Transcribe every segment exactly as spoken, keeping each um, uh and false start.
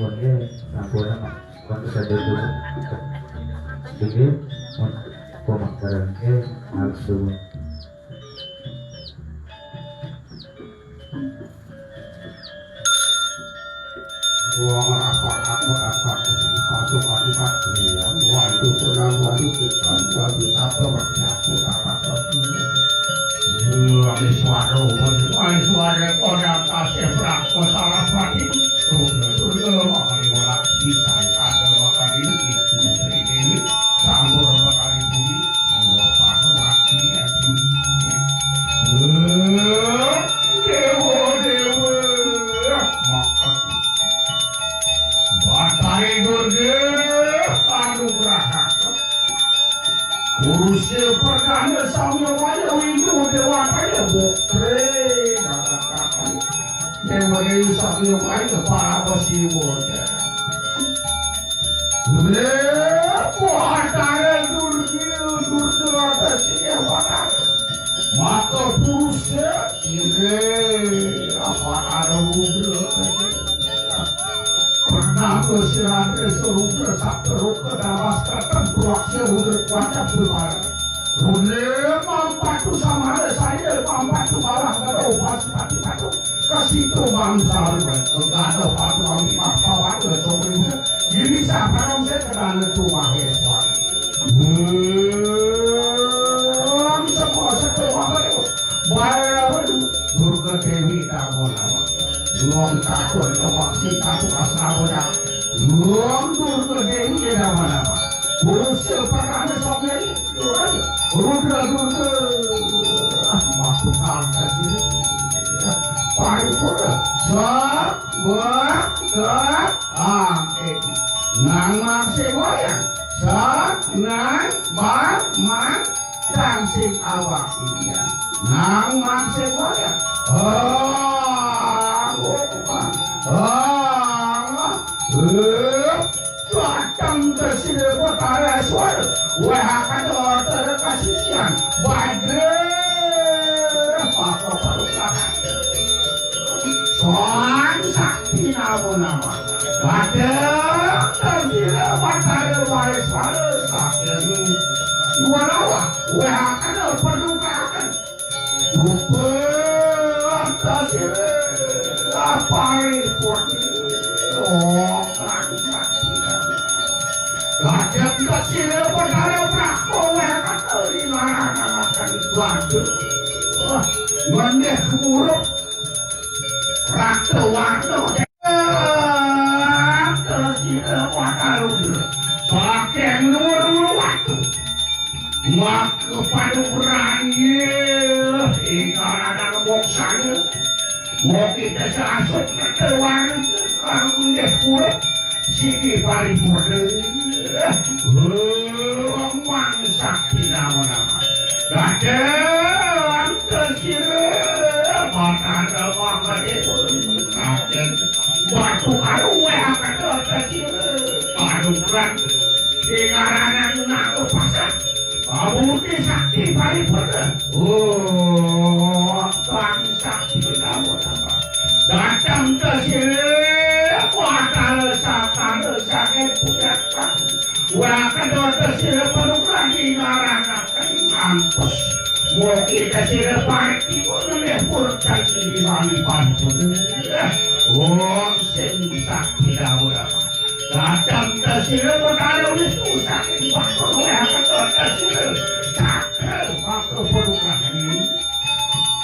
Oke, sampun, Mak. Pun saja dulu. Jadi, mun komak bareng, eh, langsung. Wong apa-apa, apa pasukan Patria, waduh, tenang, waduh, kita, waduh, apa, waduh, apa, waduh. Wali suara, wali suara, kodam tasih, brako, saraswati, rudra, durga, makani, walak, bisa, ada, makani, itu, dari dewi, sambur, makani, bumi, jiwa, panuwati, dewa, dewa, makani. Batari Durga, anugrah. Purusa perdana Samya Waya Windu Dewataya Botre. Dewa Dewi Samya Waya Parama Siwa. Lepo Batara Durga, Durga atas Dewa. Maka purusa, ire, apa ada Rudra. Pernah ke Sirade Serudra Sabda Ruka Damas Kertem Purwaksa Rudra Kuaca Pulpara. Rune mampatu samara saya mampatu malah ngado upasi pati patu. Kasitu bangsa rune kegado patu ami mah pawan ngecok rune. Gini sabarang saya kedana tu maheswa. Bang sekolah sekolah baru Durga Dewi kamu nama. Belum takut ke waksi takut asal bodoh. Luang Durga Dewi ya nama-nama. Usil perkara sampai Rudra Durga. Ah, waktu kau kasih. Paripurna. Sa, wa, ka, a, e. Nang mangsing wayang. Sa, nang, ba, mang, tangsing awak iya. Nang mangsing wayang. Ah, oh, ah, ah, eh. Batang Kesira Batara Suara, wahakana Batara Kasisian, Badra, maka parusakan. Soang sakti namo nama. Batang Kesira Batara Maeswara, sakti. Walawa, wahakana parusakan. Upah tasira, apa repot? Oh, kacang tidak. Kacang tasira, Batara Brahma, weh, kata lima anak makan batu. Wah, mendeh buruk. Ratu Warno. Terus kita bakal saking nur waktu. Maka panugrahan ye ingkar ada moksanya. Mau kita sasuk ketewan kang deh puruk sini paripurna. Mangsak nama-nama. Datang ke sini, mata ada mangkat itu. Datang. Batu karuwe akan datang sini. Panugrahan. Ingaranan nak pasang. Kamu sakti paripurna. Oh, bangsa kita mau apa? Datang ke sini, kuatal sakal sakit punya kamu. Wah, kedua ke sini panugrahan ingaranan akan mampus. Mau kita sini paripurna, purta sini mami pantun. Oh, sing sakti mau apa? Datang ke sini Batara Wisnu saking bakul oleh kata ke sini. Cakra bakul perubahan.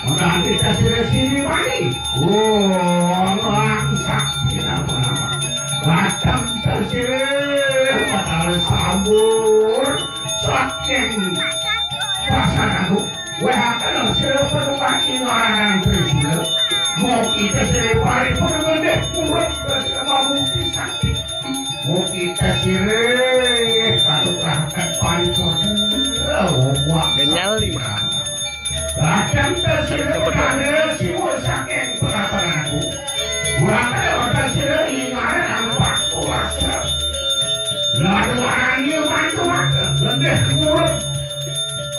Menanti ke sini sini mani. Orang sakti nama-nama. Datang ke sini Batara Sambur saking Pasar Agung. Weh, akan sira penumpang ingaranan Trisula. Mau kita sira pari pengendek purut bersama bukti sakti. Mau kita sira kalau rahakan pari purut. Oh, wah. Kenyal lima. Rakan ke sira petara siwa saking penataran aku. Wah, kalau sira ingaranan Pak Kuasa. Lalu arangnya mantu mata. Lendeh purut.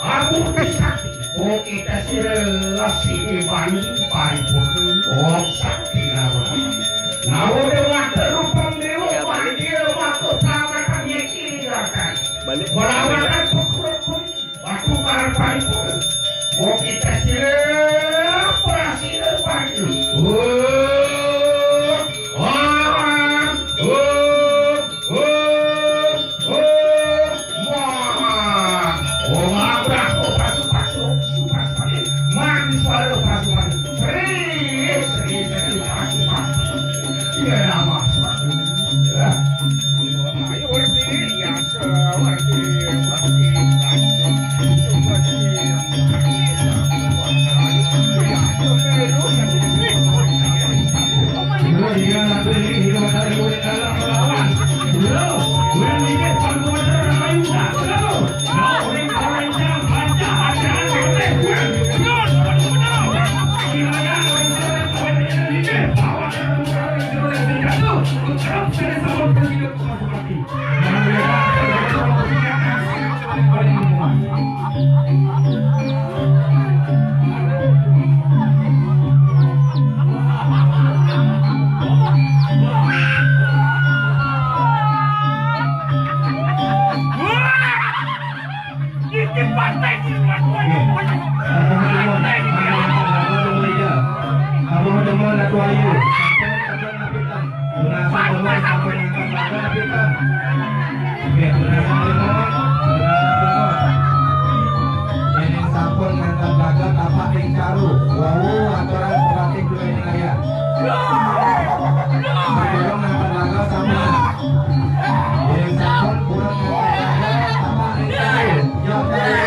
Abu bisa. Oke, kasih relasi Iwan paripurna. Om sakti nawa. Nawa dewata rupang Sampun nganten laga tapak ring caru. Wau aturan pelatih dua ini laga. Sampun nganten laga sampun. Yen sampun purun nganten laga tapak ring caru. Yo, caru.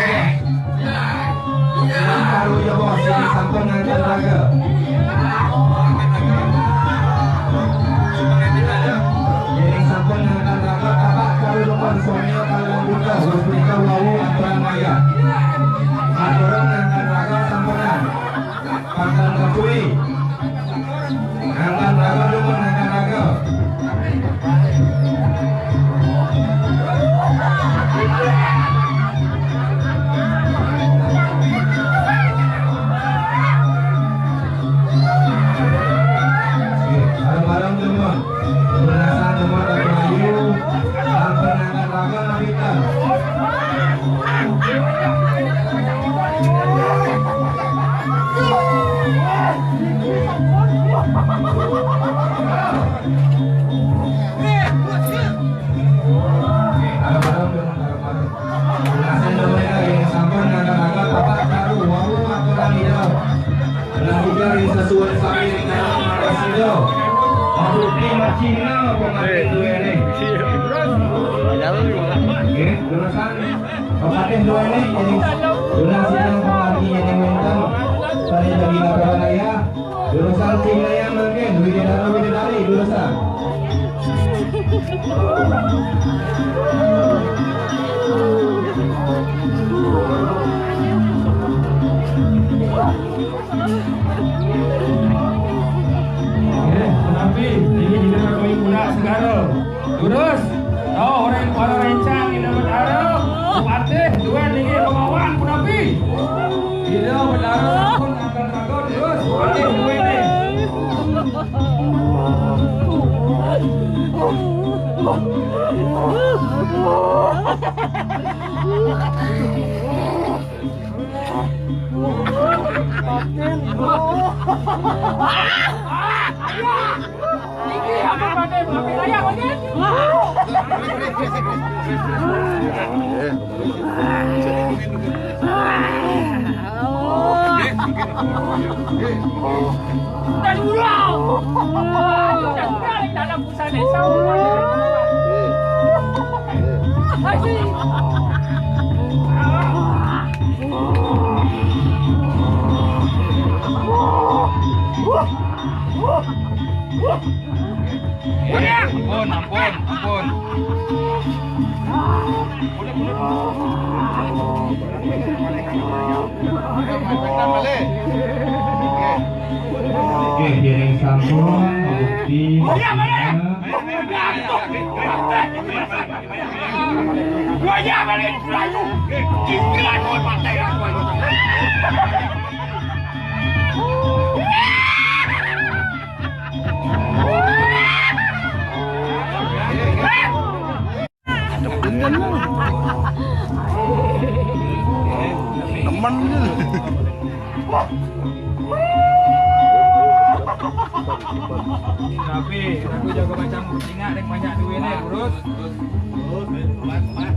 Ring caru ya, Bos. Yen sampun nganten laga. Yen sampun nganten laga tapak caru depan soalnya kalau buka, Bos, punika wau aturan laga. Aturan nganten laga sampunan. Pantang kepui. Nganten raga, dumun nganten raga. Nggih, bareng-bareng, dumun. Belasan, dumun, Ratu Ayu. Sampun nganten raga, napikan. Sampun nganten-nganten Bapak Karu, wau aturan Ida. Belah tiga ring sesuai sami ring dalam marga sida. Mabukti macina pemakai duene. Nggih, leresan. Pepatih duene, yen durusang sidang pamargi yen wenten sane dadi laporan ayah, durusang sing ayah mangkin, widadari, widadari, durusang. Nggih, punapi, niki kita kami pula segara. Durus. Tau orang para rencang ila betara. Patih, duan niki pengawan, punapi. Ila betara pun akan raga, durus. Patih, duan ni. Ampun, ampun, ampun. Nggih, dening sampun bukti. Temen. Tapi aku jaga macam singa dek banyak duit ni, terus. Terus, terus, terus.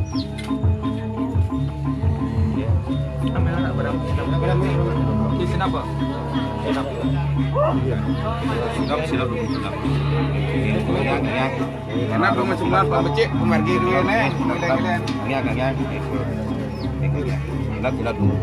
Ambil anak berapa? Di sini apa? Sini apa? Silap, silap dulu, silap. Kenapa masuk malam Pak Becik? Pemargi dulu ya, Nek. Gila-gila. Silap, silap dulu.